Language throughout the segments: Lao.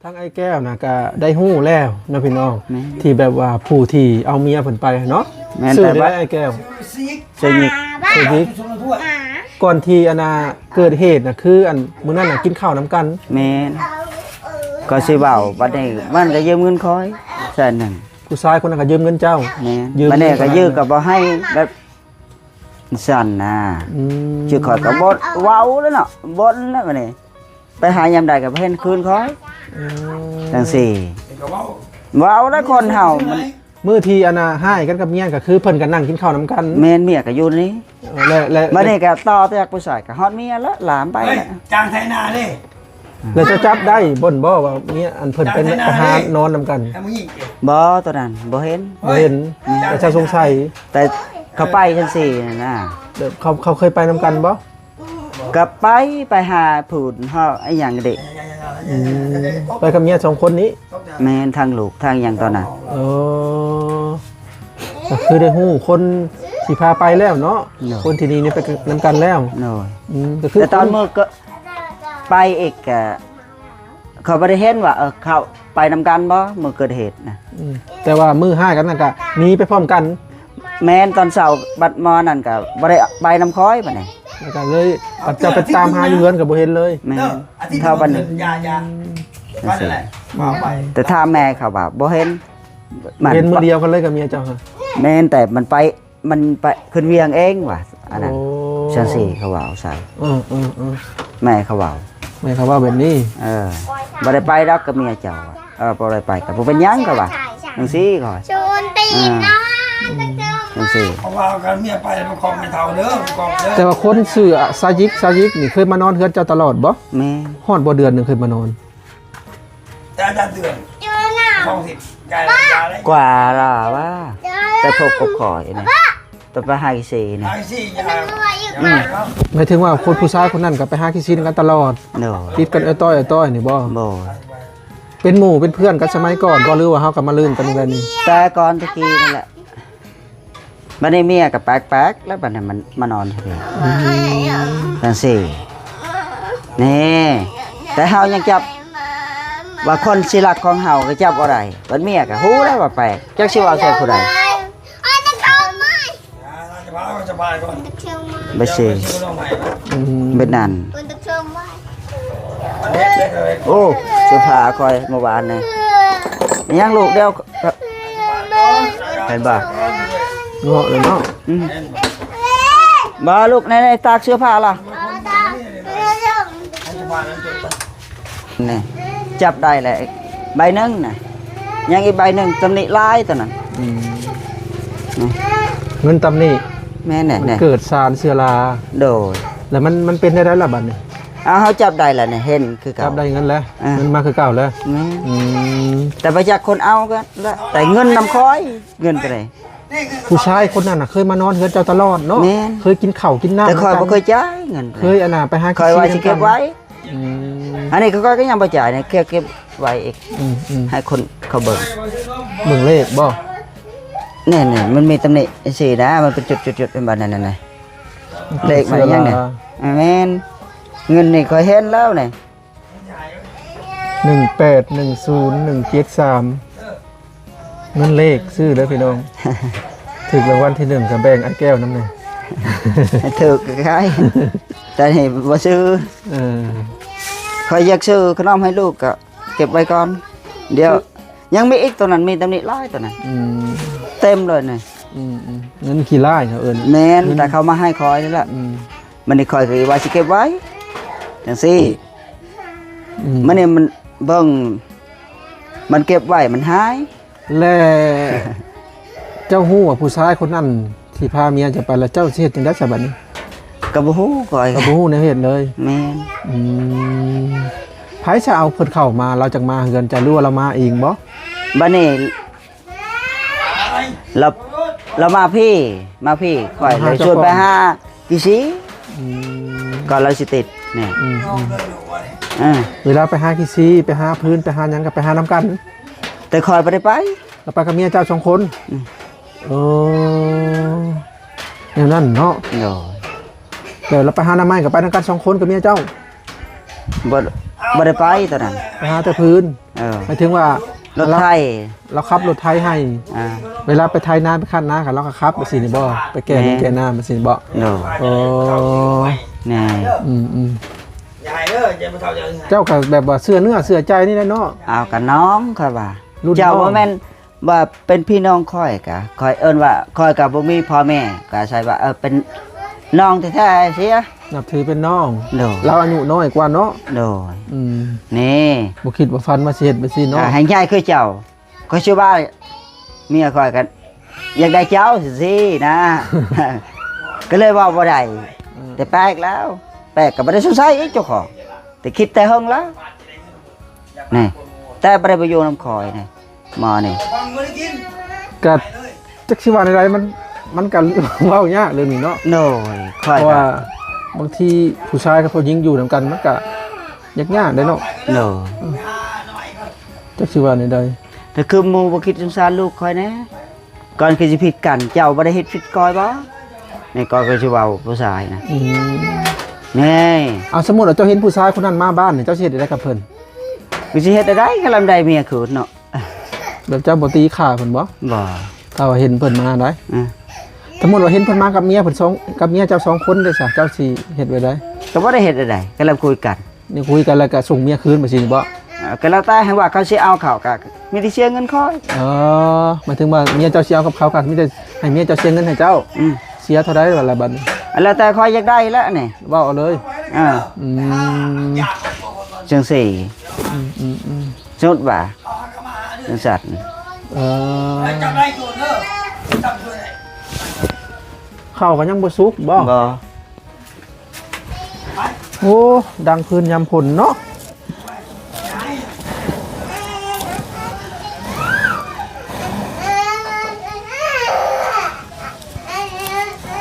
ທາງອ້າຍແກ້ວນະກະໄດ້ຮູ້ແລ້ວເນາະພີ່ນ້ອງ ແມ່ນ ທີ່ແບບວ່າຜູ້ທີ່ເອົາເມຍເພິ່ນໄປເນາະ ແມ່ນ ຊື່ ແຕ່ວ່າ ໄອ້ແກ້ວ ເຊີຍິກ ເຊີຍິກ ກ່ອນທີ່ອັນນ່າເກີດເຫດນະ ຄືອັນມື້ນັ້ນນະກິນເຂົ້ານຳກັນ ແມ່ນ ກໍຊິເວົ້າ ບັດນີ້ມັນກໍຢືມເງິນຂ້ອຍແສນໜຶ່ງ ຜູ້ຊາຍຄົນນັ້ນກໍຢືມເງິນເຈົ້າ ແມ່ນ ຢືມ ບັດນີ້ກໍຢືມກໍບໍ່ໃຫ້ ແບບຊັ້ນນະ ອືມ ຊື່ຂ້ອຍກໍບໍ່ເວົ້າແລ້ວເນາະ ບໍ່ແລ້ວບັດນີ້ ໄປຫາຍາມໃດກໍບໍ່ເຫັນຄືນຂ້ອຍ ອືມ ຈັ່ງຊີ້ ເວົ້າແລ້ວຄົນເຮົາມັນ ມື້ທີ່ອັນນ່າຮ້າຍກັນກັບເມຍກໍຄືເພິ່ນກໍນັ່ງກິນເຂົ້ານຳກັນ ແມ່ນ ເມຍກໍຢູ່ນີ້ ເອີ ແລະ ແລະ ບັດນີ້ກໍຕໍ່ຈາກຜູ້ຊາຍກໍຮອດເມຍແລ້ວ ຫຼາມໄປແລ້ວ ຈ້າງໄຖນາເດ້ ແລ້ວເຈົ້າຈັບໄດ້ບໍ່ ບໍ່ວ່າເມຍອັນເພິ່ນໄປ ໄປຫານອນນຳກັນ ບໍ່ ຕອນນັ້ນບໍ່ເຫັນ ບໍ່ເຫັນ ແຕ່ເຈົ້າສົງໄສ ແຕ່ເຂົາໄປຈັ່ງຊີ້ນະ ແບບເຂົາ ເຂົາເຄີຍໄປນຳກັນບໍ່? ກໍໄປ ໄປຫາຜູ້ເຮົາອີ່ຫຍັງເດ້ ອືມ ໄປກັບເມຍສອງຄົນນີ້ ແມ່ນ ທັງລູກທັງຫຍັງຕອນນັ້ນ ເອີ ກໍຄືໄດ້ຮູ້ຄົນທີ່ພາໄປແລ້ວເນາະ ໂດຍ ຄົນທີ່ນີ້ນີ້ໄປນຳກັນແລ້ວ ໂດຍ ອືມ ກໍຄື ແຕ່ຕອນມື້ກໍໄປອີກກໍ ເຂົາບໍ່ໄດ້ເຫັນວ່າ ເອີ ເຂົາໄປນຳກັນບໍ່ ມື້ເກີດເຫດນະ ອືມ ແຕ່ວ່າມື້ຮ້າຍກັນນັ້ນກໍໜີໄປພ້ອມກັນ ແມ່ນ ຕອນເຊົ້າບັດມານັ້ນກໍບໍ່ໄດ້ໄປນຳຂ້ອຍບັດນີ້ ແລ້ວກໍເລີຍ ບັດເຈົ້າໄປຕາມຫາຢູ່ເຮືອນກໍບໍ່ເຫັນເລີຍ ແມ່ນ ເທົ່າບັດນີ້ ອືມ ແຕ່ຖາມແມ່ເຂົາວ່າບໍ່ເຫັນ ມັນ ເຫັນມື້ດຽວກັນເລີຍກັບເມຍເຈົ້າຫະ ແມ່ນ ແຕ່ມັນໄປ ມັນໄປຂຶ້ນວຽງເອງວ່າ ອັນນັ້ນ ໂອ້ ຈັ່ງຊີ້ເຂົາເວົ້າໃສ່ ເອີໆໆ ແມ່ເຂົາເວົ້າ ແມ່ເຂົາເວົ້າແບບນີ້ ເອີ ບໍ່ໄດ້ໄປດອກກັບເມຍເຈົ້າ ເອີ ບໍ່ໄດ້ໄປກໍບໍ່ເປັນຫຍັງ ເຂົາວ່າ ຈັ່ງຊີ້ເຂົາວ່າ ເອີ ຈັ່ງຊີ້ ເຂົາວ່າກັນເມຍໄປມັນຂອງແມ່ເຖົ້າເດີ ຂອງເດີ ແຕ່ວ່າຄົນຊື່ ອາ ຊາຢິກ ຊາຢິກນີ້ເຄີຍມານອນເຮືອນເຈົ້າຕະຫຼອດບໍ່? ແມ່ນ ຮອດບໍ່ເດືອນໜຶ່ງເຄີຍມານອນ? ແຕ່ອາຈານເຕືອນ ສອງສິບ ກວ່າລະວ່າ ແຕ່ພົບກັບຂ້ອຍນີ້ ແຕ່ໄປຫາຂີ້ເສນີ້ ໝາຍເຖິງວ່າຄົນຜູ້ຊາຍຄົນນັ້ນກໍໄປຫາຂີ້ເສນຳກັນຕະຫຼອດ ໂດຍ ຕິດກັນເອີຍຕ້ອຍເອີຍຕ້ອຍນີ້ບໍ່? ບໍ່ ເປັນໝູ່ເປັນເພື່ອນກັນສະໄໝກ່ອນບໍ່ ຫຼືວ່າເຮົາກໍມາລື່ນກັນແບບນີ້? ແຕ່ກ່ອນແຕ່ກີ້ນັ້ນແຫຼະ. ບັດນີ້ເມຍກໍແປກໆ ແລ້ວບັດນີ້ມັນມານອນຢູ່ພີ້ ອືມ ຈັ່ງຊີ້ ນີ້ ແຕ່ເຮົາຍັງຈັບວ່າຄົນຊິລັກຂອງເຮົາກໍຈັບບໍ່ໄດ້ ບັດເມຍກໍຮູ້ແລ້ວວ່າແປກ ຈັກຊິເວົ້າໃສ່ຜູ້ໃດ ບໍ່ຊິ ອືມ ແບບນັ້ນ ໂອ້ ເສື້ອຜ້າຂ້ອຍເມື່ອວານນີ້ ຍັງລູກດຽວ ເຫັນບໍ່ ເງາະເລີຍເນາະ ອືມ ບໍ່ລູກ ໃນ ໃນຕາກເສື້ອຜ້າລະ ນີ້ ຈັບໄດ້ແລ້ວ ໃບໜຶ່ງນະ ຍັງອີກໃບໜຶ່ງ ຕຳໜິຫຼາຍຕົວນັ້ນ ອືມ ນີ້ ເງິນຕຳໜິ ແມ່ນແຫຼະ ມັນເກີດສານເຊື້ອລາ ໂດຍ ແລ້ວມັນ ມັນເປັນໄດ້ລະບັດນີ້ ເອົາ ເຮົາຈັບໄດ້ແລ້ວນີ້ ເຫັນຄືເກົ່າ ຈັບໄດ້ເງິນແລ້ວ ອ່າ ເງິນມາຄືເກົ່າແລ້ວ ແມ່ນ ອືມ ແຕ່ບໍ່ຈັກຄົນເອົາກໍລະ ແຕ່ເງິນນຳຂ້ອຍ ເງິນໂຕໃດ ຜູ້ຊາຍຄົນນັ້ນນະ ເຄີຍມານອນເຮືອນເຈົ້າຕະຫຼອດເນາະ ແມ່ນ ເຄີຍກິນເຂົ້າກິນນ້ຳ ແຕ່ຂ້ອຍບໍ່ເຄີຍຈ່າຍເງິນ ເຄີຍອັນນ່າ ໄປຫາ ຂ້ອຍວ່າຊິເກັບໄວ້ ອືມ ອັນນີ້ຂ້ອຍກໍຍັງບໍ່ຈ່າຍນະ ເກັບ ເກັບໄວ້ອີກ ອືມໆ ໃຫ້ຄົນເຂົາເບິ່ງ ເບິ່ງເລກບໍ່? ແນ່ໆ ມັນມີຕຳໜິຈັ່ງຊີ້ນະ ມັນເປັນຈຸດໆໆ ເປັນບາດນັ້ນນະ ເລກມັນຫຍັງນີ້ ອ່າ ແມ່ນ ເງິນນີ້ຂ້ອຍເຫັນແລ້ວນີ້ ໜຶ່ງແປດໜຶ່ງສູນໜຶ່ງເຈັດສາມ ເງິນເລກຊື້ເດີພີ່ນ້ອງ ຖືກລາງວັນທີໜຶ່ງກໍແບ່ງອ້າຍແກ້ວນຳແດ່ ຖືກກໍຂາຍ ແຕ່ນີ້ບໍ່ຊື້ ເອີ ຂ້ອຍຢາກຊື້ຂະໜົມໃຫ້ລູກກໍເກັບໄວ້ກ່ອນ ດຽວ ຍັງມີອີກ ໂຕນັ້ນມີຕຳໜິຫຼາຍ ໂຕນັ້ນ ອືມ ເຕັມເລີຍນີ້ ອືມໆ ເງິນຂີ້ລ້າຍເຂົາເອີ້ນ ແມ່ນ ເງິນ ແຕ່ເຂົາມາໃຫ້ຂ້ອຍນີ້ລະ ອືມ ບັດນີ້ຂ້ອຍກໍວ່າຊິເກັບໄວ້ ຈັ່ງຊີ້ ອືມ ມັນນີ້ມັນເບິ່ງ ມັນເກັບໄວ້ມັນຫາຍ ແລະ ເຈົ້າຮູ້ວ່າຜູ້ຊາຍຄົນນັ້ນທີ່ພາເມຍເຈົ້າໄປ ແລ້ວເຈົ້າຊິເຮັດຈັ່ງໃດຊະບັດນີ້? ກໍບໍ່ຮູ້ຂ້ອຍ ກໍບໍ່ຮູ້ແນວເຮັດເລີຍ ແມ່ນ ອືມ ໃຜຈະເອົາເພິ່ນເຂົ້າມາ ລາວຈັກມາເຮືອນເຈົ້າ ຫຼືວ່າລາວມາເອງບໍ່? ບັດນີ້ ລາວ ລາວມາພີ້ ມາພີ້ ຂ້ອຍເລີຍຊວນໄປຫາຂີ້ຊີ ອືມ ກໍລາວຊິຕິດນີ້ ອືມ ອືມ ເອີ ເວລາໄປຫາຂີ້ຊີ ໄປຫາພື້ນ ໄປຫາຫຍັງກໍໄປຫານຳກັນ ແຕ່ຂ້ອຍບໍ່ໄດ້ໄປ ລາວໄປກັບເມຍເຈົ້າສອງຄົນ ອືມ ເອີ ແນວນັ້ນເນາະ ໂດຍ ແລ້ວລາວໄປຫາໜໍ່ໄມ້ກໍໄປນຳກັນສອງຄົນກັບເມຍເຈົ້າ ບໍ່ ບໍ່ໄດ້ໄປຕອນນັ້ນ ໄປຫາແຕ່ພື້ນ. ເອີ ໝາຍເຖິງວ່າ ລົດໄຖ ລາວ ລາວຂັບລົດໄຖໃຫ້. ອ່າ ເວລາໄປໄຖນາ ໄປຄັດນາ ກໍລາວກໍຂັບ ແບບຊີ້ນີ້ບໍ່? ໄປແກ່ດິນ ແມ່ນ ແກ່ນ້ຳ ແບບຊີ້ນີ້ບໍ່? ໂດຍ. ໂອ້ ແນ່ ອືມໆ ເຈົ້າກໍແບບວ່າເຊື່ອເນື້ອເຊື່ອໃຈນີ້ແຫຼະເນາະ. ເອົາ ກໍນ້ອງຂ້ອຍວ່າ ລຸ້ນນ້ອງ ເຈົ້າບໍ່ແມ່ນ ວ່າເປັນພີ່ນ້ອງຂ້ອຍກະ ຂ້ອຍເອີ້ນວ່າ ຂ້ອຍກະບໍ່ມີພໍ່ແມ່ ກະໃສ່ວ່າ ເອີ ເປັນນ້ອງແທ້ໆ ເສຍ ນັບຖືເປັນນ້ອງ. ໂດຍ. ລາວອາຍຸນ້ອຍກວ່າເນາະ. ໂດຍ. ອືມ ນີ້ ບໍ່ຄິດບໍ່ຝັນວ່າຊິເຮັດແບບຊີ້ເນາະ ໃຫ້ໃຫຍ່ຄືເຈົ້າ. ຂ້ອຍຊິວ່າເມຍຂ້ອຍກະຢາກໄດ້ເຈົ້າຊີ້ນະ ກໍເລີຍເວົ້າບໍ່ໄດ້. ອືມ ແຕ່ແປກແລ້ວ ແປກກໍບໍ່ໄດ້ສົງໄສອີກເຈົ້າຂອງ ແຕ່ຄິດແຕ່ເຫິງແລ້ວ ນີ້ ແຕ່ບໍ່ໄດ້ມາຢູ່ນຳຂ້ອຍນີ້. ໝໍນີ້ ກະຈັກຊິວ່າແນວໃດ ມັນ ມັນກະເວົ້າຍາກເລື່ອງນີ້ເນາະ. ໂດຍ. ຂ້ອຍ ເພາະວ່າ ກະ ບາງທີຜູ້ຊາຍກັບຜູ້ຍິງຢູ່ນຳກັນ ມັນກະຍາກໆເດ້ເນາະ. ໂດຍ. ອືມ ຈັກຊິວ່າແນວໃດ ແຕ່ຄືໝູ່ບໍ່ຄິດສົງສານລູກຂ້ອຍແດ່. ກ່ອນຄືຊິຜິດກັນ ເຈົ້າບໍ່ໄດ້ເຮັດຜິດຂ້ອຍບໍ່? ນີ້ກໍຄືຊິເວົ້າຜູ້ຊາຍນະ. ອືມ ນີ້ ເອົາ ສົມມຸດວ່າເຈົ້າເຫັນຜູ້ຊາຍຄົນນັ້ນມາບ້ານນີ້ ເຈົ້າຊິເຮັດແນວໃດກັບເພິ່ນ? ຄືຊິເຮັດແນວໃດ ກະລຳໄດ້ເມຍຄືນເນາະ. ແບບເຈົ້າບໍ່ຕີຂ້າເພິ່ນບໍ່? ບໍ່. ຖ້າວ່າເຫັນເພິ່ນມາໄດ໋. ອືມ ສົມມຸດວ່າເຫັນເພິ່ນມາກັບເມຍເພິ່ນສອງ ກັບເມຍເຈົ້າສອງຄົນເດ້ຊະ ເຈົ້າຊິເຮັດແບບໃດ? ກໍບໍ່ໄດ້ເຮັດແນວໃດ ກະລຳຄຸຍກັນ. ນີ້ຄຸຍກັນແລ້ວກໍສົ່ງເມຍຄືນ ແບບຊີ້ບໍ່? ເອີ ກໍແລ້ວແຕ່ ໃຫ້ວ່າເຂົາຊິເອົາເຂົາ ກໍມີແຕ່ເສຍເງິນຂ້ອຍ. ອໍ ໝາຍເຖິງວ່າເມຍເຈົ້າຊິເອົາກັບເຂົາ ກໍມີແຕ່ໃຫ້ເມຍເຈົ້າເສຍເງິນໃຫ້ເຈົ້າ. ອືມ ເສຍເທົ່າໃດລະບັດນີ້? ແລ້ວແຕ່ຂ້ອຍຢາກໄດ້ແຫຼະນີ້ ເວົ້າເອົາເລີຍ. ເອີ ອືມ ຈັ່ງຊີ້. ອືມໆໆ ສົມມຸດວ່າ ຈັ່ງຊັ້ນ. ເອີ ເຂົ້າກໍຍັງບໍ່ສຸກບໍ່? ບໍ່. ໂອ້ ດັງຟືນຍາມຝົນເນາະ.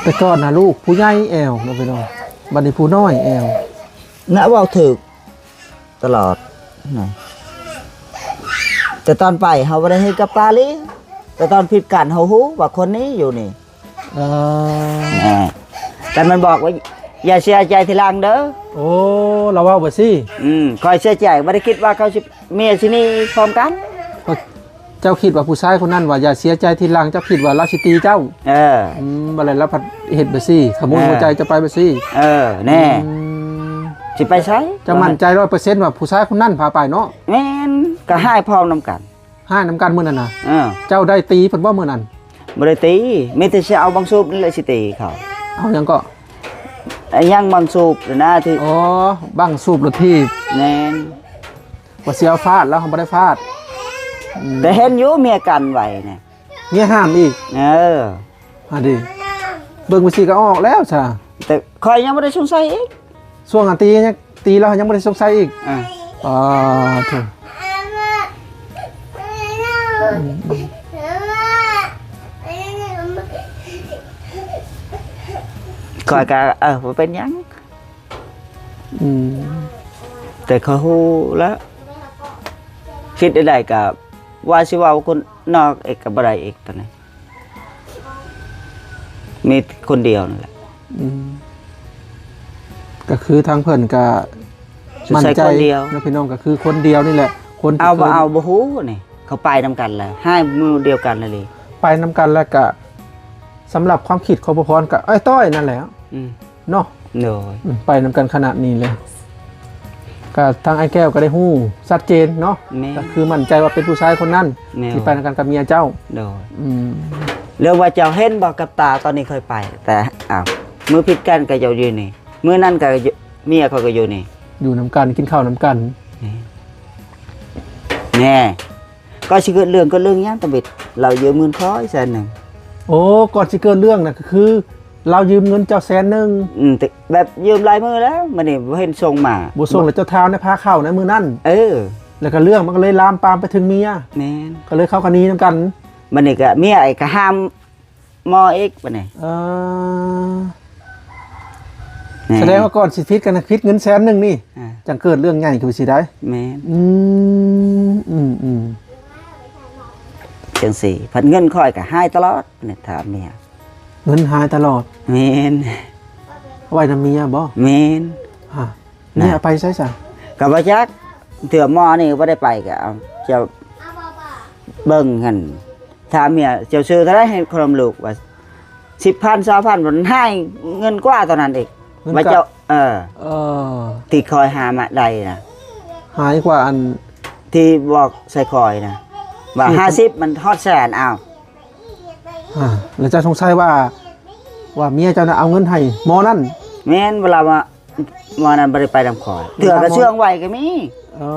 ແຕ່ກ່ອນນະລູກຜູ້ໃຫຍ່ແອວເນາະພີ່ນ້ອງ ບັດນີ້ຜູ້ນ້ອຍແອວນະ. ເວົ້າຖືກຕະຫຼອດນະ ແຕ່ຕອນໄປເຮົາບໍ່ໄດ້ເຫັນກັບຕາເລີຍ ແຕ່ຕອນຜິດກັນເຮົາຮູ້ວ່າຄົນນີ້ຢູ່ນີ້. ເອີ ແຕ່ມັນບອກວ່າ ຢ່າເສຍໃຈທີຫຼັງເດີ. ໂອ້ ລາວເວົ້າແບບຊີ້. ອືມ ຂ້ອຍເສຍໃຈ ບໍ່ໄດ້ຄິດວ່າເຂົາຊິ ເມຍຊິໜີພ້ອມກັນ. ເຈົ້າຄິດວ່າຜູ້ຊາຍຄົນນັ້ນວ່າ ຢ່າເສຍໃຈທີຫຼັງ ເຈົ້າຄິດວ່າລາວຊິຕີເຈົ້າ. ເອີ ອືມ ບັດແລ້ວລາວພັດເຮັດແບບຊີ້ ຂະໂມຍ ເອີ ຫົວໃຈເຈົ້າໄປແບບຊີ້. ເອີ ແນ່ ອືມ ຊິໄປໃສ? ເຈົ້າໝັ້ນໃຈຮ້ອຍເປີເຊັນວ່າຜູ້ຊາຍຄົນນັ້ນພາໄປເນາະ. ແມ່ນ ກໍຮ້າຍພ້ອມນຳກັນ. ຮ້າຍນຳກັນມື້ນັ້ນນະ. ເອີ ເຈົ້າໄດ້ຕີເພິ່ນບໍ່ມື້ນັ້ນ? ບໍ່ໄດ້ຕີ ມີແຕ່ຊິເອົາບັງສູບນີ້ແຫຼະຊິຕີເຂົາ. ເອົາຫຍັງເກາະ? ຫຍັງບັງສູບນະທີ່ ອໍ ບັງສູບລົດຖີບ. ແມ່ນ ວ່າຊິເອົາຟາດ ແລ້ວເຮົາບໍ່ໄດ້ຟາດ. ອືມ ແຕ່ເຫັນຢູ່ເມຍກັນໄວ້ນະ ເມຍຫ້າມອີກ. ເອີ ຫັ້ນເດ ເບິ່ງວ່າຊິກໍອອກແລ້ວຊະ ແຕ່ຂ້ອຍຍັງບໍ່ໄດ້ສົງໄສອີກ. ຊ່ວງອັນຕີ ຕີແລ້ວຍັງບໍ່ໄດ້ສົງໄສອີກ. ອ່າ ອໍ ໂທ້ ຂ້ອຍກໍ ເອີ ບໍ່ເປັນຫຍັງ. ອືມ ແຕ່ຂ້ອຍຮູ້ແລ້ວ ຄິດໃດໆກໍວ່າຊິເວົ້າຄົນນອກອີກກໍບໍ່ໄດ້ອີກຕອນນີ້. ມີຄົນດຽວນັ້ນແຫຼະ. ອືມ ກໍຄືທາງເພິ່ນກໍໝັ້ນໃຈເນາະພີ່ນ້ອງ ກໍຄືຄົນດຽວນີ້ແຫຼະ ຄົນທີ່ເອົາບໍ່ເອົາບໍ່ຮູ້ນີ້ ເຂົາໄປນຳກັນແລ້ວ ຮ້າຍມື້ດຽວກັນແລ້ວເລີຍ ໄປນຳກັນແລ້ວກໍ ສຳລັບຄວາມຄິດຂອງພໍ່ພອນກໍອ້າຍຕ້ອຍນັ້ນແຫຼະ. ອືມ ເນາະ. ໂດຍ. ອືມ ໄປນຳກັນຂະໜາດນີ້ເລີຍ ກໍທາງອ້າຍແກ້ວກໍໄດ້ຮູ້ຊັດເຈນເນາະ. ແມ່ນ. ກໍຄືໝັ້ນໃຈວ່າເປັນຜູ້ຊາຍຄົນນັ້ນ. ແມ່ນ. ທີ່ໄປນຳກັນກັບເມຍເຈົ້າ. ໂດຍ. ອືມ. ເລື່ອງວ່າເຈົ້າເຫັນບໍ່ກັບຕາຕອນນີ້ຂ້ອຍໄປ ແຕ່ ອ້າວ ມື້ຜິດກັນກໍເຈົ້າຢູ່ນີ້ ມື້ນັ້ນກໍຢູ່ ເມຍຂ້ອຍກໍຢູ່ນີ້ ຢູ່ນຳກັນ ກິນເຂົ້ານຳກັນ. ແນ່ ແນ່. ກ່ອນຊິເກີດເລື່ອງ ເກີດເລື່ອງຫຍັງຕຳອິດ ລາວຢືມເງິນຂ້ອຍແສນໜຶ່ງ. ໂອ້ ກ່ອນຊິເກີດເລື່ອງນະ ກໍຄືລາວຢືມເງິນເຈົ້າແສນໜຶ່ງ. ອືມ ແຕ່ແບບຢືມຫຼາຍມື້ແລ້ວ ມື້ນີ້ບໍ່ເຫັນສົ່ງມາ ບໍ່ສົ່ງແລ້ວ ເຈົ້າທ້າວນະພາເຂົ້າໃນມື້ນັ້ນ. ເອີ ແລ້ວກໍເລື່ອງມັນກໍເລີຍລາມປາມໄປເຖິງເມຍ. ແມ່ນ. ກໍເລີຍເຂົາກໍໜີນຳກັນ. ບັດນີ້ກໍເມຍໄອ້ກໍຫ້າມ ໝໍອີກບັດນີ້. ເອີ ແມ່ນ. ສະແດງວ່າກ່ອນຊິຜິດກັນນະ ຜິດເງິນແສນໜຶ່ງນີ້. ອ່າ ຈັ່ງເກີດເລື່ອງໃຫຍ່ຄືຊິໄດ້. ແມ່ນ. ອືມ ອືມ ອືມ ຈັ່ງຊີ້ ພັດເງິນຂ້ອຍກໍຫາຍຕະຫຼອດນີ້ ຖາມເມຍ. ເງິນຫາຍຕະຫຼອດ? ແມ່ນ. ເອົາໄວ້ນຳເມຍບໍ່? ແມ່ນ. ຮະ ນະ ເມຍເອົາໄປໃສຊະ? ກໍບໍ່ຈັກ ເທື່ອໝໍນີ້ກໍບໍ່ໄດ້ໄປ ກໍເອົາ ເຈົ້າເບິ່ງຫັ້ນ ຖາມເມຍ ເຈົ້າຊື້ເທົ່າໃດໃຫ້ຂະໜົມລູກ ວ່າສິບພັນ ຊາວພັນ ມັນໃຫ້ເງິນກວ່າຕອນນັ້ນອີກ ເງິນ ວ່າ ກະ ເຈົ້າ ເອີ ເອີ ທີ່ຂ້ອຍຫາມາໄດ້ນະ ຫຼາຍກວ່າອັນ ທີ່ບອກໃສ່ຂ້ອຍນະ ວ່າ ທີ່ ຫ້າສິບ ມັນຮອດແສນ ອ້າວ ອ່າ ແລ້ວເຈົ້າສົງໄສວ່າ ວ່າເມຍເຈົ້ານະເອົາເງິນໃຫ້ໝໍນັ້ນ? ແມ່ນ ເວລາວ່າ ໝໍນັ້ນບໍ່ໄດ້ໄປນຳຂ້ອຍ ເທື່ອກໍເຊື່ອງໄວ້ກໍມີ ອໍ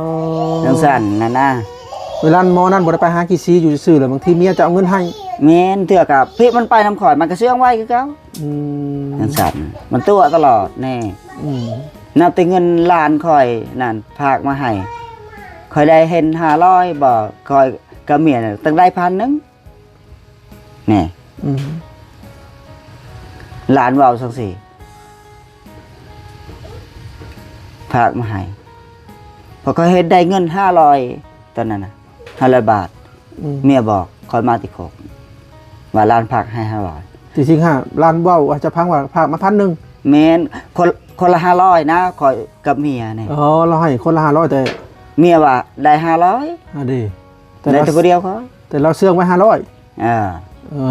ຈັ່ງຊັ້ນນັ້ນນະ ເວລາໝໍນັ້ນບໍ່ໄດ້ໄປຫາກີ່ຊີຢູ່ຊື່ໆ ແລ້ວບາງທີເມຍຈະເອົາເງິນໃຫ້ ແມ່ນ ເທື່ອກໍເພະມັນໄປນຳຂ້ອຍ ມັນກໍເຊື່ອງໄວ້ຄືເກົ່າ ອືມ ຈັ່ງຊັ້ນ ມັນຕົວະຕະຫຼອດແນ່ ອືມ ນັບແຕ່ເງິນຫຼານຂ້ອຍນັ້ນຝາກມາໃຫ້ ຂ້ອຍໄດ້ເຫັນຫ້າຮ້ອຍບໍ່ ຂ້ອຍກັບເມຍຕັ້ງໄດ້ພັນໜຶ່ງ ແນ່ ອືມ ຫຼານເວົ້າຈັ່ງຊີ້ ຝາກມາໃຫ້ ເພາະຂ້ອຍເຮັດໄດ້ເງິນຫ້າຮ້ອຍຕອນນັ້ນນະ ຫ້າຮ້ອຍບາດ ອືມ ເມຍບອກຂ້ອຍມາແຕ່ໂຄກ ວ່າຫຼານຝາກໃຫ້ຫ້າຮ້ອຍ ທີ່ຈິງຫາ ຫຼານເວົ້າໃຫ້ເຈົ້າຟັງວ່າຝາກມາພັນໜຶ່ງ ແມ່ນ ຄົນ ຄົນລະຫ້າຮ້ອຍນະ ຂ້ອຍກັບເມຍນີ້ ອໍ ລາວໃຫ້ຄົນລະຫ້າຮ້ອຍ ແຕ່ເມຍວ່າໄດ້ຫ້າຮ້ອຍ ອາເດ ແຕ່ລາວ ໄດ້ແຕ່ຜູ້ດຽວຂ້ອຍ ແຕ່ລາວເຊື່ອງໄວ້ຫ້າຮ້ອຍ ເອີ ເອີ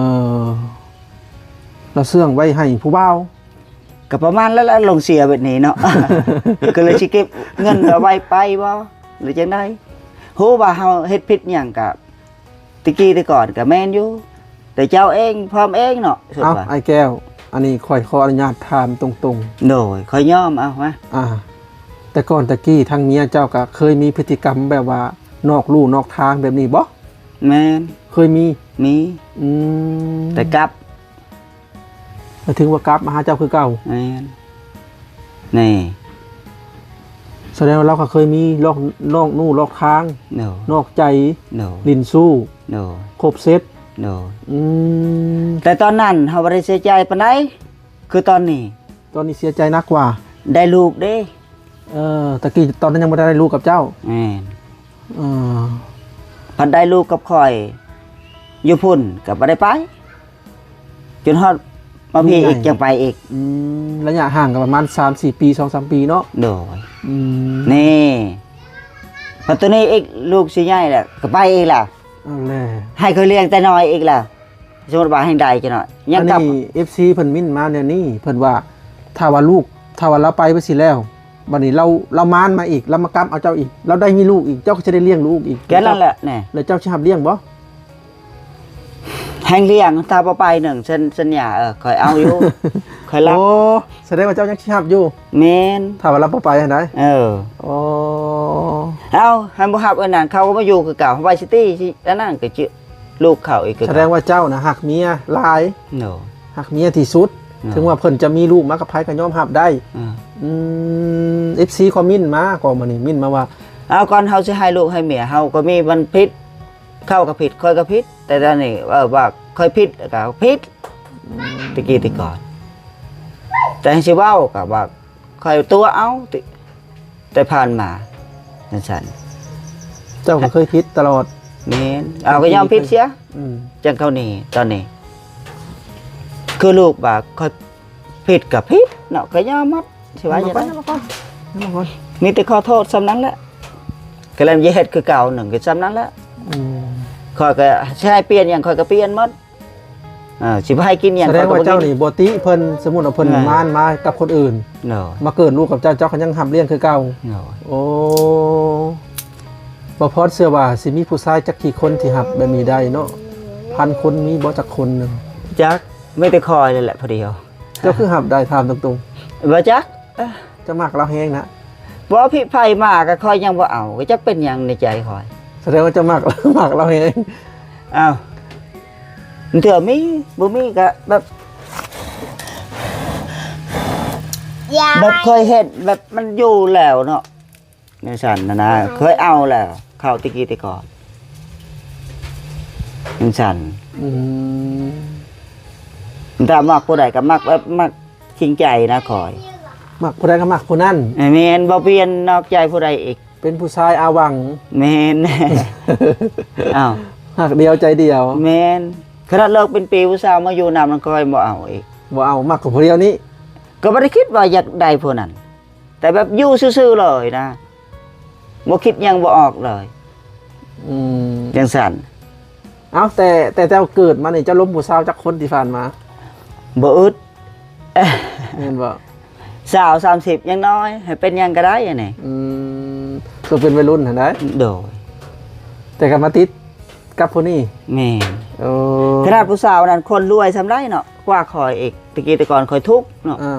ລາວເຊື່ອງໄວ້ໃຫ້ຜູ້ບ່າວ ກໍປະມານນັ້ນແຫຼະ ລົງເສຍແບບນີ້ເນາະ ກໍເລີຍຊິເກັບເງິນເອົາໄວ້ໄປບໍ່ ຫຼືຈັ່ງໃດ ຮູ້ວ່າເຮົາເຮັດຜິດຫຍັງກໍ ແຕ່ກີ້ແຕ່ກ່ອນກໍແມ່ນຢູ່ ແຕ່ເຈົ້າເອງພ້ອມເອງເນາະ ເອົາ ວ່າ ອ້າຍແກ້ວ ອັນນີ້ຂ້ອຍຂໍອະນຸຍາດຖາມຕົງໆ ໂດຍ ຂ້ອຍຍອມເອົາມາ ອ່າ ແຕ່ກ່ອນແຕ່ກີ້ທາງເມຍເຈົ້າກໍເຄີຍມີພຶດຕິກຳແບບວ່ານອກลู่ນອກທາງແບບນີ້ບໍ່? ແມ່ນ ເຄີຍມີ ມີ ອືມ ແຕ່ກັບ ໝາຍເຖິງວ່າກັບມາຫາເຈົ້າຄືເກົ່າ ແມ່ນ ແນ່ ສະແດງວ່າລາວກໍເຄີຍມີລອກ ນອກລູກນອກທາງ ໂດຍ ນອກໃຈ ໂດຍ ຫຼິ້ນຊູ້ ໂດຍ ຄົບເຊັດ ໂດຍ ອືມ ແຕ່ຕອນນັ້ນເຮົາບໍ່ໄດ້ເສຍໃຈປານໃດ ຄືຕອນນີ້ ຕອນນີ້ເສຍໃຈໜັກກວ່າ ໄດ້ລູກເດ້ ເອີ ຕະກີ້ຕອນນັ້ນຍັງບໍ່ໄດ້ລູກກັບເຈົ້າ ແມ່ນ ເອີ ພັດໄດ້ລູກກັບຂ້ອຍ ຢູ່ພຸ້ນກໍບໍ່ໄດ້ໄປ ຈົນຮອດມາພີ້ອີກ ໃຫຍ່ ຈັ່ງໄປອີກ ອືມ ໄລຍະຫ່າງກໍປະມານສາມສີ່ປີ ສອງສາມປີເນາະ ໂດຍ ອືມ ນີ້ ພັດໂຕນີ້ອີກ ລູກຊິໃຫຍ່ແລ້ວ ກໍໄປອີກແລ້ວ ເອົາແລ້ວ ໃຫ້ຂ້ອຍລ້ຽງແຕ່ນ້ອຍອີກແລ້ວ ສົມມຸດວ່າແຮ່ງໄດ້ຈັກໜ້ອຍ ຍັງກັບ ອັນນີ້ ເອັຟຊີ ເພິ່ນເມັ້ນມາແນວນີ້ ເພິ່ນວ່າ ຖ້າວ່າລູກ ຖ້າວ່າລາວໄປໄປຊີ້ແລ້ວ ບັດນີ້ລາວ ລາວມານມາອີກ ລາວມາກັບເອົາເຈົ້າອີກ ລາວໄດ້ມີລູກອີກ ເຈົ້າກໍຈະໄດ້ລ້ຽງລູກອີກ ແຄ່ນັ້ນແຫຼະແນ່ ແລ້ວເຈົ້າຊິຮັບລ້ຽງບໍ່? ແຮ່ງລ້ຽງ ຖ້າບໍ່ໄປໜຶ່ງ ສັນ ສັນຍາ ເອີ ຂ້ອຍເອົາຢູ່ ຂ້ອຍຮັບ ໂອ້ ສະແດງວ່າເຈົ້າຍັງຊິຮັບຢູ່ ແມ່ນ ຖ້າວ່າລາວບໍ່ໄປຫັ້ນໃດ ເອີ ໂອ້ ເອົາ ຄັນບໍ່ຮັບອັນນັ້ນ ເຂົາກໍມາຢູ່ຄືເກົ່າ ໄວຊິຕີ ຊິອັນນັ້ນກໍຈະ ລູກເຂົາອີກຄືເກົ່າ ສະແດງວ່າເຈົ້ານະຮັກເມຍຫຼາຍ ໂດຍ ຮັກເມຍທີ່ສຸດ ໂດຍ ເຖິງວ່າເພິ່ນຈະມີລູກມາກັບໃຜກໍຍອມຮັບໄດ້ ອືມ ອືມ ເອັຟຊີ ຄອມເມັ້ນມາ ກໍມື້ນີ້ເມັ້ນມາວ່າ ເອົາ ກ່ອນເຮົາຊິໃຫ້ລູກໃຫ້ເມຍ ເຮົາກໍມີ ມັນຜິດ ເຂົາກໍຜິດ ຂ້ອຍກໍຜິດ ແຕ່ຕອນນີ້ ເອີ ວ່າຂ້ອຍຜິດກໍຜິດ ອືມ ແຕ່ກີ້ແຕ່ກ່ອນ ແຕ່ຊິເວົ້າກໍວ່າ ຂ້ອຍຕົວະເອົາຕິ ແຕ່ຜ່ານມາ ຈັ່ງຊັ້ນ ເຈົ້າກໍເຄີຍຜິດຕະຫຼອດ ແມ່ນ ເອົາ ກໍຍອມຜິດເສຍ ອືມ ຈັ່ງເທົ່ານີ້ ຕອນນີ້ ຄືລູກວ່າຂ້ອຍຜິດກໍຜິດເນາະ ກໍຍອມໝົດ ຊິວ່າຈັ່ງໃດ ມີແຕ່ຂໍໂທດສ່ຳນັ້ນແຫຼະ ກໍແລ້ວຢ່າເຮັດຄືເກົ່າໜຶ່ງ ກໍສ່ຳນັ້ນແຫຼະ ອືມ ຂ້ອຍກໍຊິໃຫ້ປ່ຽນຫຍັງ ຂ້ອຍກໍປ່ຽນໝົດ ເອີ ຊິບໍ່ໃຫ້ກິນຫຍັງ ສະແດງວ່າເຈົ້ານີ້ບໍ່ຕິເພິ່ນ ສົມມຸດວ່າເພິ່ນ ແມ່ນ ມານມາກັບຄົນອື່ນ ໂດຍ ມາເກີດລູກກັບເຈົ້າ ເຈົ້າກໍຍັງຮັບລ້ຽງຄືເກົ່າ ໂດຍ ໂອ້ ບໍ່ພອດເຊື່ອວ່າຊິມີຜູ້ຊາຍຈັກກີ່ຄົນທີ່ຮັບແບບນີ້ໄດ້ເນາະ ພັນຄົນມີບໍ່ຈັກຄົນໜຶ່ງ ຈັກ ມີແຕ່ຂ້ອຍນີ້ແຫຼະຜູ້ດຽວ ເຈົ້າຄືຮັບໄດ້ ຖາມຕົງໆ ບໍ່ຈັກ ເຈົ້າມັກລາວແຮງນະ ບໍ່ ພິໄພມາກໍຂ້ອຍຍັງບໍ່ເອົາ ກໍຈັກເປັນຫຍັງໃນໃຈຂ້ອຍ ສະແດງວ່າເຈົ້າມັກ ມັກລາວແຮງ ອ້າວ ເທື່ອມີ ບໍ່ມີກໍແບບ ແບບເຄີຍເຫັນ ແບບມັນຢູ່ແລ້ວເນາະ ຈັ່ງຊັ້ນນະນະ ເຄີຍເອົາແລ້ວ ເຂົ້າແຕ່ກີ້ແຕ່ກ່ອນ ຈັ່ງຊັ້ນ ອືມ ຖ້າມັກຜູ້ໃດກໍມັກແບບມັກຈິງໃຈນະຂ້ອຍ ມັກຜູ້ໃດກໍມັກຜູ້ນັ້ນ ແມ່ນ ບໍ່ປ່ຽນນອກໃຈຜູ້ໃດອີກ ເປັນຜູ້ຊາຍອາຫວັງ ແມ່ນ ອ້າວ ຮັກດຽວໃຈດຽວ ແມ່ນ ຂະໜາດເລີກເປັນປີ ຜູ້ສາວມາຢູ່ນຳ ມັນກໍບໍ່ເອົາອີກ ບໍ່ເອົາ ມັກກັບຜູ້ດຽວນີ້ ກໍບໍ່ໄດ້ຄິດວ່າຢາກໄດ້ຜູ້ນັ້ນ ແຕ່ແບບຢູ່ຊື່ໆເລີຍນະ ບໍ່ຄິດຫຍັງບໍ່ອອກເລີຍ. ອືມ ຈັ່ງຊັ້ນ. ເອົ້າ ແຕ່ ແຕ່ເຈົ້າເກີດມານີ້ ເຈົ້າລົມຜູ້ສາວຈັກຄົນທີ່ຜ່ານມາ? ບໍ່ອຶດ. ແມ່ນບໍ່? ຊາວ ສາມສິບ ຍັງນ້ອຍ ໃຫ້ເປັນຫຍັງກໍໄດ້ອັນນີ້. ອືມ ຄືເປັນໄວລຸ້ນຫັ້ນໄດ໋. ໂດຍ. ແຕ່ກໍມາຕິດກັບຜູ້ນີ້. ແມ່ນ. ໂອ້ ຂະໜາດຜູ້ສາວນັ້ນຄົນລວຍສ່ຳໃດເນາະ ກວ່າຂ້ອຍອີກ. ແຕ່ກີ້ແຕ່ກ່ອນຂ້ອຍທຸກເນາະ. ເອີ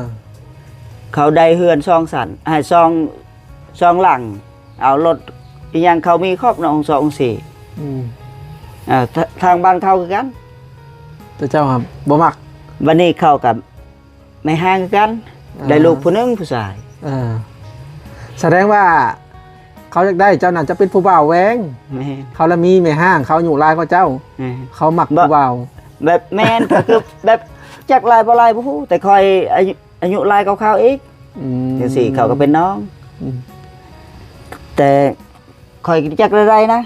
ເຂົາໄດ້ເຮືອນສອງຊັ້ນ ໃຫ້ສອງ ສອງຫຼັງ ເອົາລົດອີ່ຫຍັງເຂົາມີຄອບເນາະ ຂອງສອງ ຂອງສີ່. ອືມ ເອີ ທາງບ້ານເຂົາຄືກັນ ແຕ່ເຈົ້າຫາບໍ່ມັກ. ບັດນີ້ເຂົາກັບແມ່ຮ້າງຄືກັນ. ອ່າ ໄດ້ລູກຜູ້ໜຶ່ງຜູ້ຊາຍ. ເອີ ສະແດງວ່າເຂົາຢາກໄດ້ເຈົ້ານັ້ນຈະເປັນຜູ້ບ່າວແຫວງ. ແມ່ນ. ເຂົາລະມີແມ່ຮ້າງ ເຂົາອາຍຸຫຼາຍກວ່າເຈົ້າ. ແມ່ນ. ເຂົາມັກຜູ້ບ່າວແບບ ແມ່ນ ກໍຄືແບບຈັກຫຼາຍບໍ່ຫຼາຍບໍ່ຮູ້ ແຕ່ຂ້ອຍອາຍຸ ອາຍຸຫຼາຍກວ່າເຂົາອີກ. ອືມ ຈັ່ງຊີ້ເຂົາກໍເປັນນ້ອງ. ອືມ ແຕ່ຂ້ອຍຈັກໄດ້ໃດນະ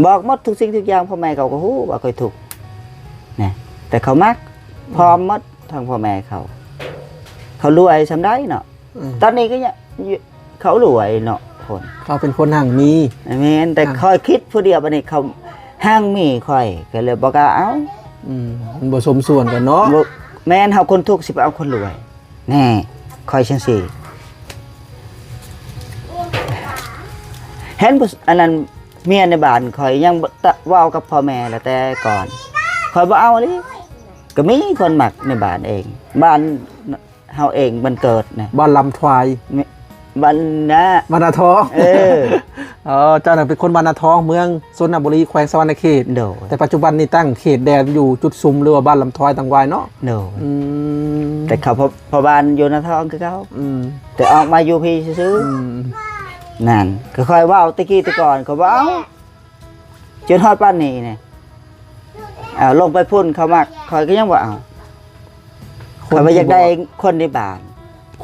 ບອກໝົດທຸກສິ່ງທຸກຢ່າງ. ພໍ່ແມ່ເຂົາກໍຮູ້ວ່າຂ້ອຍທຸກນະ ແຕ່ເຂົາມັກ ອືມ ພ້ອມໝົດ ທັງພໍ່ແມ່ເຂົາ ເຂົາລວຍສ່ຳໃດເນາະ. ອືມ ຕອນນີ້ກໍຍັງ ເຂົາລວຍເນາະ ຄົນ ເຂົາເປັນຄົນຮັ່ງມີ. ແມ່ນ. ແຕ່ຂ້ອຍຄິດຜູ້ດຽວ ບັດນີ້ເຂົາຮັ່ງມີ ຂ້ອຍກໍເລີຍບໍ່ກ້າເອົາ. ອືມ ມັນບໍ່ສົມສ່ວນກັນເນາະ. ບໍ່ ແມ່ນ ເຮົາຄົນທຸກຊິໄປເອົາຄົນລວຍ. ແນ່ ຂ້ອຍຈັ່ງຊີ້ ເຫັນຜູ້ ອັນນັ້ນ ເມຍໃນບ້ານຂ້ອຍຍັງເວົ້າກັບພໍ່ແມ່ລະແຕ່ກ່ອນ ຂ້ອຍບໍ່ເອົາອີ່ຫຼີ. ກໍມີຄົນມັກໃນບ້ານເອງ ບ້ານເຮົາເອງ ບ້ານເກີດນະ ບ້ານລຳທວາຍ ບ້ານນະ ບ້ານນາທອງ. ເອີ ອໍ ເຈົ້ານັ້ນເປັນຄົນບ້ານນາທອງ ເມືອງຊົນນະບູລີ ແຂວງສະຫວັນນະເຂດ. ໂດຍ. ແຕ່ປັດຈຸບັນນີ້ຕັ້ງເຂດແດນຢູ່ຈຸດຊຸມ ຫຼືວ່າບ້ານລຳທວາຍຕັງວາຍເນາະ. ໂດຍ. ອືມ ແຕ່ເຂົາພໍ່ ພໍ່ບ້ານຢູ່ນາທອງຄືເກົ່າ. ອືມ ແຕ່ອອກມາຢູ່ພີ້ຊື່ໆ. ອືມ ນັ້ນ ກໍຂ້ອຍເວົ້າແຕ່ກີ້ແຕ່ກ່ອນ ຂ້ອຍບໍ່ເອົາ ຈົນຮອດປານນີ້ນີ້ ເອົາລົງໄປພຸ້ນເຂົາມັກ ຂ້ອຍກໍຍັງບໍ່ເອົາ. ຄົນ ຂ້ອຍວ່າຢາກໄດ້ຄົນໃນບ້ານ.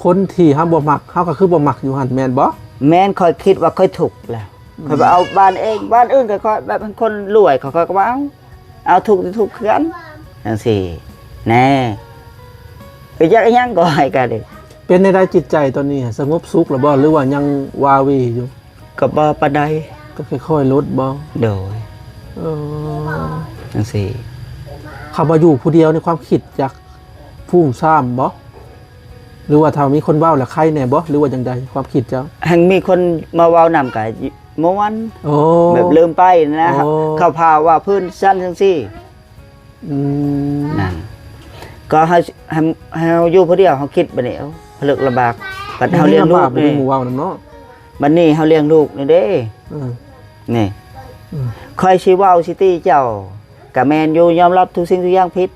ຄົນທີ່ເຮົາບໍ່ມັກ ເຮົາກໍຄືບໍ່ມັກຢູ່ຫັ້ນແມ່ນບໍ່? ແມ່ນ. ຂ້ອຍຄິດວ່າຂ້ອຍທຸກແລ້ວ ອືມ ຂ້ອຍວ່າເອົາບ້ານເອງ ບ້ານອື່ນກໍຂ້ອຍແບບຄົນລວຍ ຂ້ອຍກໍວ່າເອົາ ເອົາທຸກ ທຸກຄືກັນ ຈັ່ງຊີ້ແນ່. ກໍຢາກອີ່ຫຍັງກໍໃຫ້ກັນເດ້. ເປັນແນວໃດຈິດໃຈຕອນນີ້ ສະຫງົບສຸກແລ້ວບໍ່ ຫຼືວ່າຍັງວາເວຢູ່? ກໍບໍ່ປານໃດ. ກໍຄ່ອຍໆລົດບໍ່? ໂດຍ. ເອີ ຈັ່ງຊີ້ ເຂົ້າມາຢູ່ຜູ້ດຽວໃນຄວາມຄິດຢາກຟຸ້ງຊ້ຳບໍ່? ຫຼືວ່າຖ້າມີຄົນເວົ້າແລ້ວໄຄແດ່ບໍ່? ຫຼືວ່າຈັ່ງໃດຄວາມຄິດເຈົ້າ? ແຮ່ງມີຄົນມາເວົ້ານຳກໍມ່ວນ. ໂອ້ ແບບລືມໄປນະ. ໂອ້ ເຂົາພາວ່າພື້ນຊັ້ນຈັ່ງຊີ້. ອືມ ນັ້ນ ກໍໃຫ້ ໃຫ້ ໃຫ້ເຮົາຢູ່ຜູ້ດຽວ ເຮົາຄິດບັດນີ້ ໂອ້ ພະລຶກລຳບາກ. ບັດເຮົາລ້ຽງລູກນີ້ ບໍ່ມີໝູ່ເວົ້ານຳເນາະ. ບັດນີ້ເຮົາລ້ຽງລູກນີ້ເດ້. ອືມ ນີ້ ອືມ ຂ້ອຍຊິເວົ້າຊິຕິເຈົ້າ ກະແມ່ນຢູ່ ຍອມຮັບທຸກສິ່ງທຸກຢ່າງຜິດ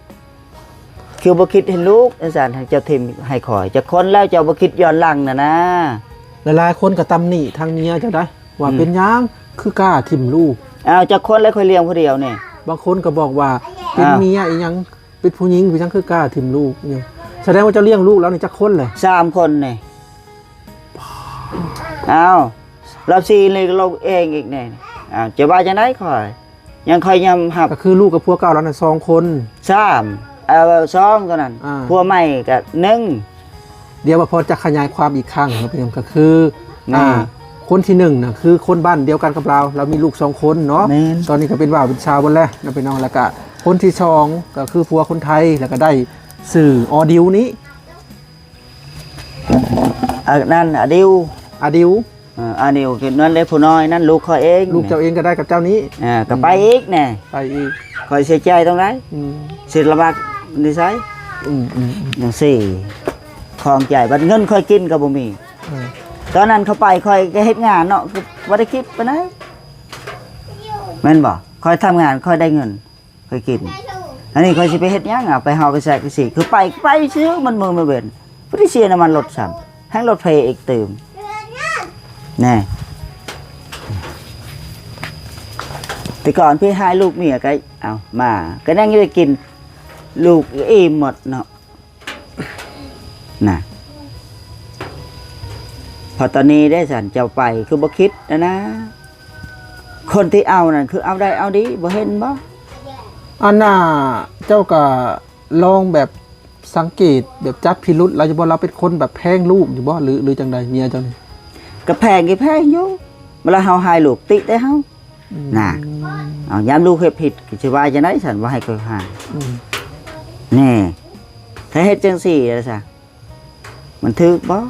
ຄືບໍ່ຄິດເຫັນລູກຈັ່ງຊັ້ນ ໃຫ້ເຈົ້າຖິ້ມໃຫ້ຂ້ອຍ. ຈັກຄົນແລ້ວເຈົ້າບໍ່ຄິດຍ້ອນຫຼັງນະນາ. ຫຼາຍໆຄົນກໍຕຳໜິທາງເມຍເຈົ້າໄດ໋ ວ່າ ອືມ ເປັນຫຍັງຄືກ້າຖິ້ມລູກ. ອ້າວ ຈັກຄົນແລ້ວຂ້ອຍລ້ຽງຜູ້ດຽວນີ້. ບາງຄົນກໍບອກວ່າ ເປັນ ອ້າວ ເມຍອີ່ຫຍັງ ເປັນຜູ້ຍິງ ເປັນຫຍັງຄືກ້າຖິ້ມລູກຢູ່. ສະແດງວ່າເຈົ້າລ້ຽງລູກແລ້ວນີ້ຈັກຄົນແຫຼະ? ສາມຄົນນີ້. ອ້າວ ລາວສີ່ນີ້ກໍລາວເອງອີກແນ່. ອ້າວ ຈະວ່າຈັ່ງໃດຂ້ອຍ ຍັງຄ່ອຍຍອມຮັບ. ກໍຄືລູກກັບຜົວເກົ່າລາວນັ້ນສອງຄົນ. ສາມ ເອີ ສອງ ຕອນນັ້ນ. ອ່າ ຜົວໃໝ່ກໍໜຶ່ງ. ດຽວວ່າພໍຈະຂະຫຍາຍຄວາມອີກຄັ້ງເນາະພີ່ນ້ອງ ກໍຄື ແມ່ນ ອ່າ ຄົນທີໜຶ່ງນະ ຄືຄົນບ້ານດຽວກັນກັບລາວ ລາວມີລູກສອງຄົນເນາະ. ແມ່ນ. ຕອນນີ້ກໍເປັນບ່າວເປັນສາວໝົດແລ້ວນະພີ່ນ້ອງ. ແລ້ວກໍຄົນທີສອງກໍຄືຜົວຄົນໄທ ແລ້ວກໍໄດ້ຊື່ອໍດິວນີ້. ອັນນັ້ນອາດິວ. ອາດິວ. ເອີ ອາດິວຄືນັ້ນເດ້ ຜູ້ນ້ອຍນັ້ນ ລູກຂ້ອຍເອງ. ລູກເຈົ້າເອງກໍໄດ້ກັບເຈົ້ານີ້. ເອີ ກໍໄປ ອືມ ອີກແນ່. ໄປອີກ. ຂ້ອຍເສຍໃຈຕົງໃດ? ອືມ ຊິລຳບາກນິໄສ? ອືມໆໆ ຈັ່ງຊີ້ ຂອງໃຈ ບັດເງິນຂ້ອຍກິນກໍບໍ່ມີ. ເອີ ຕອນນັ້ນເຂົາໄປ ຂ້ອຍກໍເຮັດງານເນາະ ກໍບໍ່ໄດ້ຄິດປານໃດ ແມ່ນບໍ່? ຂ້ອຍທຳງານ ຂ້ອຍໄດ້ເງິນ ຂ້ອຍກິນ. ອັນນີ້ຂ້ອຍຊິໄປເຮັດຫຍັງ? ເອົາໄປເຮົາໄປໃສ່ກະຊິ ຄືໄປ ໄປຊື່ມັນມືນມັນເວັນ ບໍ່ໄດ້ເສຍນ້ຳມັນລົດຊ້ຳ ແຮ່ງລົດເພອີກຕື່ມ. ແນ່ ແຕ່ກ່ອນພີ່ໃຫ້ລູກເມຍກໍເອົາມາ ກໍຍັງໄດ້ກິນ ລູກອີ່ມໝົດເນາະ. ນະ ພໍຕອນນີ້ເດ້ຊັ້ນ ເຈົ້າໄປຄືບໍ່ຄິດນະນາ ຄົນທີ່ເອົານັ້ນຄືເອົາໄດ້ເອົາດີ ບໍ່ເຫັນບໍ່? ອັນນ່າ ເຈົ້າກະລອງແບບສັງເກດ ແບບຈັບພິລຸດລາວຢູ່ບໍ່? ລາວເປັນຄົນແບບແພງລູກຢູ່ບໍ່ ຫຼື ຫຼືຈັ່ງໃດ ເມຍເຈົ້ານີ້? ກະແພງ ກະແພງຢູ່. ເວລາເຮົາຮ້າຍລູກ ຕິແຕ່ເຮົາ ອືມ ນະ ເອົາ ຍາມລູກເຮັດຜິດ ຊິວ່າຈັ່ງໃດຊັ້ນ ບໍ່ໃຫ້ຂ້ອຍຮ້າຍ ອືມ ແນ່ ຖ້າເຮັດຈັ່ງຊີ້ລະຊະ ມັນຖືກບໍ່?